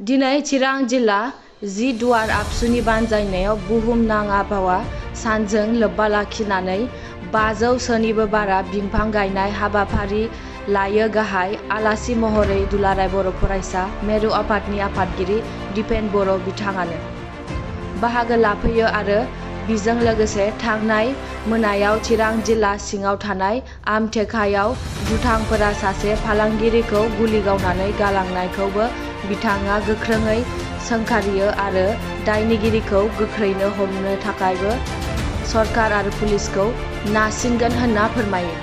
दिनै चिरां जिल्ला जि दुवार आबसुनि बानजायनायाव बुहुमनां आबहावा सानजों लोब्बा लाखिनानै 500सोनिबो बारा बिफां गायनाय हाबाफारि लायो। गाहाय आलासि महरै दुलाराय बर' फरायसा मेरु आफादनि आफादगिरि दिपेन बर' बिथाङानो बाहागो लाफैयो आरो बिजों लोगोसे थांनाय मोनायाव चिरां जिल्ला सिङाव थानाय आमटेकायाव दुथांफोरा सासे फालांगिरिखौ गुलि गावनानै गालांनायखौबो बिथाङा गोख्रोङै सोंखारियो आरो दायनिगिरिखौ गोख्रैनो हमनो थाखायबो सरकार आरो पुलिसखौ नारसिनगोन होनना फोरमायो।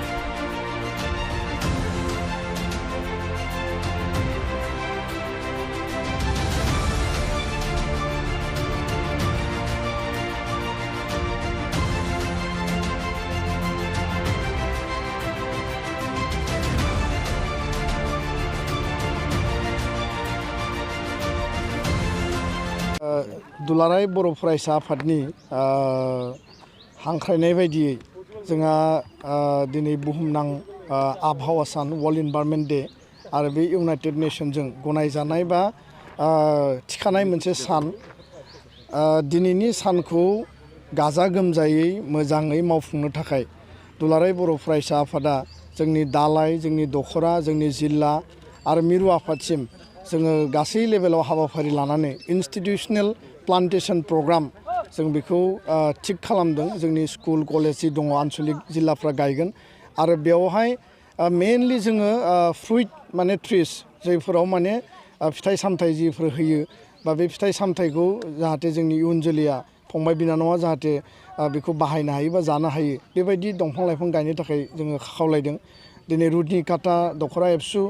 दुलाराय बर' फरायसा आफादनि हांख्रायनाय बायदियै जोंहा दिनै बुहुमनां आबहावा सान वर्ल्ड इनभाइरनमेन्ट डे आरो बे इउनाइटेड नेशनजों गनायजानाय बा थिखानाय मोनसे सान। दिनैनि सानखौ गाजा गोमजायै मोजाङै मावफुंनो थाखाय दुलाराय बर' फरायसा आफादा जोंनि दालाय, जोंनि दख'रा, जोंनि जिल्ला आरो मिरु आफादसिम जोङो गासै लेभेलाव हाबाफारि लानानै इनस्टिटिउसनेल प्लान्टेसन प्रग्राम जों बेखौ थिक खालामदों। जोंनि स्कुल कलेज जि दङ आनसलिक जिल्लाफ्रा गायगोन आरो बेवहाय मेनलि जोङो फ्रुइट माने ट्रिस जायफोराव माने फिथाइ सामथाइ जिफोर होयो बा बे फिथाइ सामथाइखौ जाहाथे जोंनि इयुन जोलैया फंबाय बिनानावा जाहाथे बेखौ बाहायनो हायो बा जानो हायो बेबायदि दंफां लाइफां गायनो थाखाय जोङो खावलायदों। दिनै रुनिकाटा दख'रा एबसु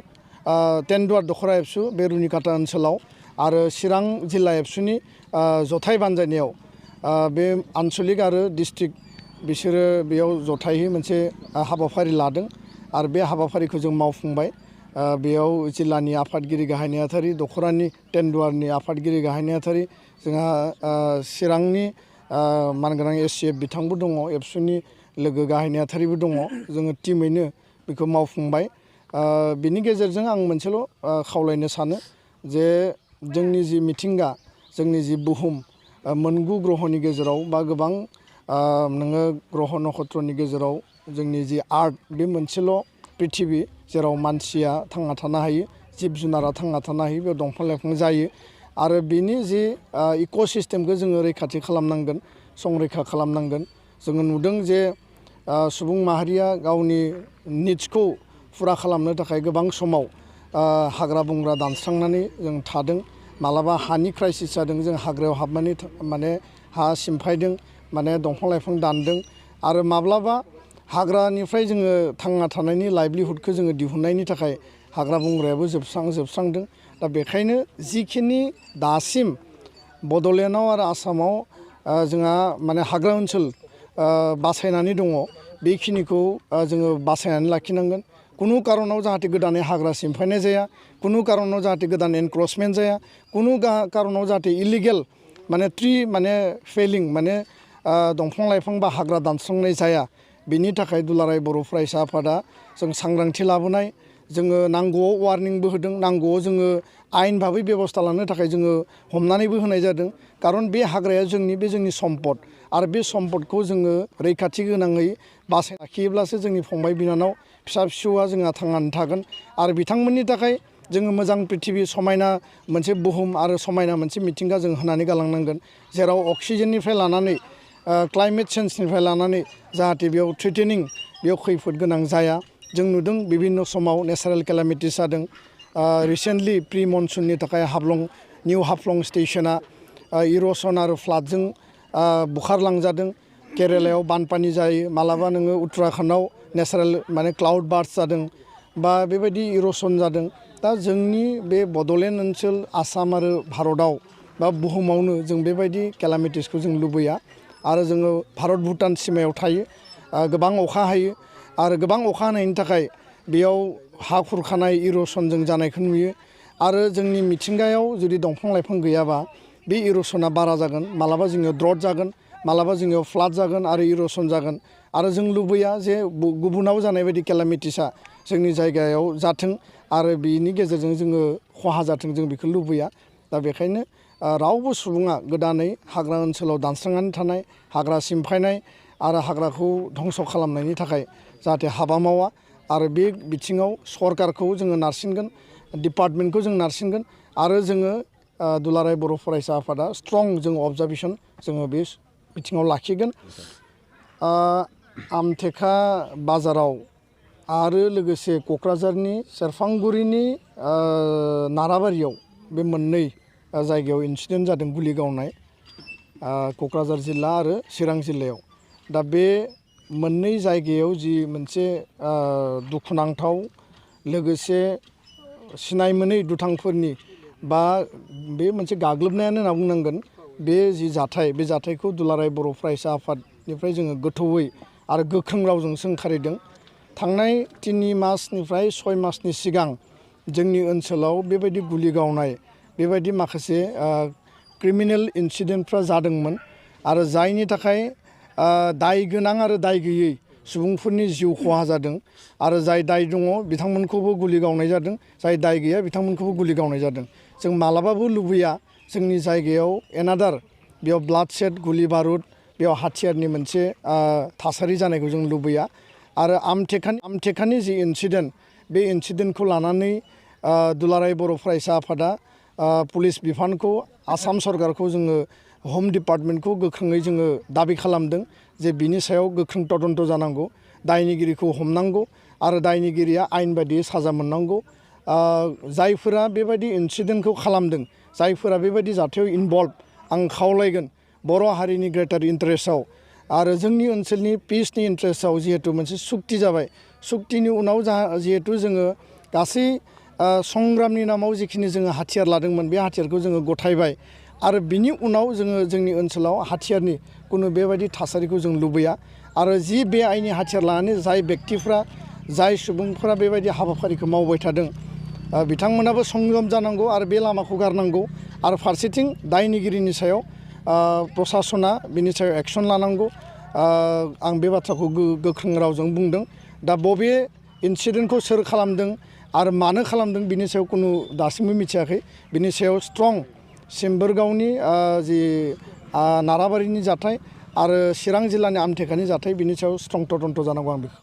टेनदुवार दख'रा एबसु बे रुनिकाटा ओनसोलाव आरो चिरां जिल्ला एबसुनि जथाय बानजायनायाव बे आनसलिक आरो डिस्ट्रिक्ट बिसोरो बेयाव जथायै मोनसे हाबाफारि लादों आरो बे हाबाफारिखौ जों मावफुंबाय। बेयाव जिल्लानि आफादगिरि गाहाय नेहाथारि, दख'रानि टेनदुवारनि आफादगिरि गाहाय नेहाथारि, जोंहा चिरांनि मानगोनां एससिएफ बिथांबो दङ, एबसुनि लोगो गाहाय नेहाथारिबो दङ। जोङो टिमैनो बेखौ मावफुंबाय। बिनि गेजेरजों आं मोनसेल' खावलायनो सानो जे जोंनि जि मिथिंगा, जोंनि जि बुहुम मोनगु ग्रहनि गेजेराव बा गोबां नोङो ग्रह नक्षत्रनि गेजेराव जोंनि जि आर्थ बे मोनसेल' प्रिथिबि जेराव मानसिया थांना थानो हायो, जिब जुनारा थांना थानो हायो, बेयाव दंफां लाइफां जायो आरो बिनि जि इक'सिस्टेमखौ जोङो रैखाथि खालामनांगोन, संरैखा खालामनांगोन। जोङो नुदों जे सुबुं माहारिया गावनि निड्सखौ फुरा खालामनो थाखाय गोबां समाव हाग्रा बंग्रा दानस्रांनानै जों थादों। मालाबा हानि क्राइसिस जादों, जों हाग्रायाव हाबनानै माने हा सिमफायदों, माने दंफां लाइफां दानदों आरो माब्लाबा हाग्रानिफ्राय जोङो थांना थानायनि लाइभलिहुडखौ जोङो दिहुननायनि थाखाय हाग्रा बंग्रायाबो जोबस्रांदों। दा बेखायनो जिखिनि दासिम बड'लेण्डआव आरो आसामाव जोंहा माने हाग्रा ओनसोल बासायनानै दङ बेखिनिखौ जोङो बासायनानै लाखिनांगोन। कुनु कारनाव जाहाथे गोदानै हाग्रा सिमफायनाय जाया, कुनु कारनाव जाहाथे गोदान एनक्रचमेन्ट जाया, कुनु कारनाव जाहाथे इलिगेल माने ट्रि माने फेलिं माने दंफां लाइफां बा हाग्रा दानस्रांनाय जाया। बिनि थाखाय दुलाराय बर' फरायसा आफादा जों सांग्रांथि लाबोनाय, जोङो नांगौआव वार्निंबो होदों, नांगौआव जोङो आयेन भाबै बेबस्था लानो थाखाय जोङो हमनानैबो होनाय जादों। खारन बे हाग्राया जोंनि सम्पद आरो बे सम्पदखौ जोङो रैखाथि गोनाङै बासाय लाखियोब्लासो जोंनि फंबाय बिनानाव फिसा फिसौआ जोंहा थांनानै थागोन आरो बिथांमोननि थाखाय जोङो मोजां प्रिथिबि, समायना मोनसे बुहुम आरो समायना मोनसे मिथिंगा जों होनानै गालांनांगोन, जेराव अक्सिजेननिफ्राय लानानै क्लाइमेट चेन्जनिफ्राय लानानै जाहाथे बेयाव थ्रेटेनिं, बेयाव खैफोद गोनां जाया। जों नुदों बिभिन्न समाव नेचारेल केलामिटिस जादों। रिसेन्टलि प्रि मनसुननि थाखाय निउ हाफ्लं स्टेसना इर'सन आरो फ्लाडजों बुखारलांजादों। केरेलायाव बानपानि जायो, मालाबा नोङो उत्तराखन्डआव नेचारेल माने क्लाउड बार्स्ट जादों बा बेबायदि इर'सन जादों। दा जोंनि बे बड'लेण्ड ओनसोल, आसाम आरो भारतआव बा बुहुमावनो जों बेबायदि केलामिटिसखौ जों लुबैया आरो जोङो भारत भुटान सिमायाव थायो। गोबां अखा हायो आरो गोबां अखा हानायनि थाखाय बेयाव हा खुरखानाय, इर'सनजों जानायखौ नुयो आरो जोंनि मिथिंगायाव जुदि दंफां लाइफां गैयाबा बे इर'सना बारा जागोन। मालाबा जोंनियाव ड्रट जागोन, मालाबा जोंनियाव फ्लाड जागोन आरो इर'सन जागोन आरो जों लुबैया जे गुबुनाव जानाय बायदि केलामिटिसा जोंनि जायगायाव जाथों आरो बिनि गेजेरजों जोङो खहा जाथों, जों बेखौ लुबैया। दा बेखायनो रावबो सुबुङा गोदानै हाग्रा ओनसोलाव दानस्रांनानै थानाय, हाग्रा सिमफायनाय आरो हाग्राखौ धंस' खालामनायनि थाखाय जाहाथे हाबा मावा आरो बे बिथिङाव सरकारखौ जोङो नारसिनगोन, डिपार्टमेन्टखौ जों नारसिनगोन आरो जोङो दुलाराय बर' फरायसा आफादा स्ट्रं जोङो अबजारभेसन जोङो बे बिथिङाव लाखिगोन। आमथेखा बाजाराव आरो लोगोसे क'क्राझारनि सेरफांगुरिनि नाराबारियाव बे मोननै जायगायाव इन्सिडेन्ट जादों गुलि गावनाय, क'क्राझार जिल्ला आरो चिरां जिल्लायाव। दा बे मोननै जायगायाव जि मोनसे दुखुनांथाव लोगोसे सिनाय मोनै दुथांफोरनि बा बे मोनसे गाग्लोबनायानो होनना बुंनांगोन। बे जि जाथाय, बे जाथायखौ दुलाराय बर' फरायसा आफादनिफ्राय जोङो गोथौयै आरो गोख्रों रावजों सोंखारिदों। थांनाय 3 मासनिफ्राय 6 मासनि सिगां जोंनि ओनसोलाव बेबायदि गुलि गावनाय, बेबायदि माखासे क्रिमिनेल इन्सिडेन्टफ्रा जादोंमोन आरो जायनि थाखाय दाय गोनां आरो दाय गैयै सुबुंफोरनि जिउ खहा जादों आरो जाय दाय दङ बिथांमोनखौबो गुलि गावनाय जादों, जाय दाय गैया बिथांमोनखौबो गुलि गावनाय जादों। जों मालाबाबो लुबैया जोंनि जायगायाव एनादार बेयाव ब्लाड सेड, गुलि बारुद, बेयाव हाथियारनि मोनसे थासारि जानायखौ जों लुबैया। आरो आमथेखानि जि इन्सिडेन्ट, बे इन्सिडेन्टखौ लानानै दुलाराय बर' फरायसा आफादा पुलिस बिफानखौ, आसाम सरकारखौ जोङो हम डिपार्टमेन्टखौ गोख्रोङै जोङो दाबि खालामदों जे बिनि सायाव गोख्रों तदन्त जानांगौ, दायनिगिरिखौ हमनांगौ आरो दायनिगिरिया आयेन बायदियै साजा मोननांगौ। जायफोरा बेबायदि इन्सिडेन्टखौ खालामदों, जायफोरा बेबायदि जाथायाव इनभल्भ, आं खावलायगोन बर' हारिनि ग्रेटार इन्टारेस्टआव आरो जोंनि ओनसोलनि पिसनि इन्टारेस्टआव जिहेतु मोनसे सुक्ति जाबाय, सुक्तिनि उनाव जिहेतु जोङो गासै संग्रामनि नामाव जिखिनि जोङो हाथियार लादोंमोन, बे हाथियारखौ जोङो गथायबाय आरो बिनि उनाव जोङो जोंनि ओनसोलाव हाथियारनि कुनु बेबायदि थासारिखौ जों लुबैया। आरो जि बे आयेननि हाथियार लानानै जाय बेक्तिफ्रा, जाय सुबुंफोरा बेबायदि हाबाफारिखौ मावबाय थादों, बिथांमोनाबो संयम जानांगौ आरो बे लामाखौ गारनांगौ। आरो फारसेथिं दायनिगिरिनि सायाव प्रसासना बिनि सायाव एक्सन लानांगौ। आं बे बाथ्राखौ गोख्रों रावजों बुंदों। दा बबे इन्सिडेन्टखौ सोर खालामदों आरो मानो खालामदों बिनि सायाव कुनु दासिमबो मिथियाखै। बिनि सायाव स्ट्रं सिम्बोरगावनि जि नाराबारिनि जाथाय आरो चिरां जिल्लानि आमथेखानि जाथाय, बिनि सायाव स्ट्रं तदन्त जानांगौ आं बेखौ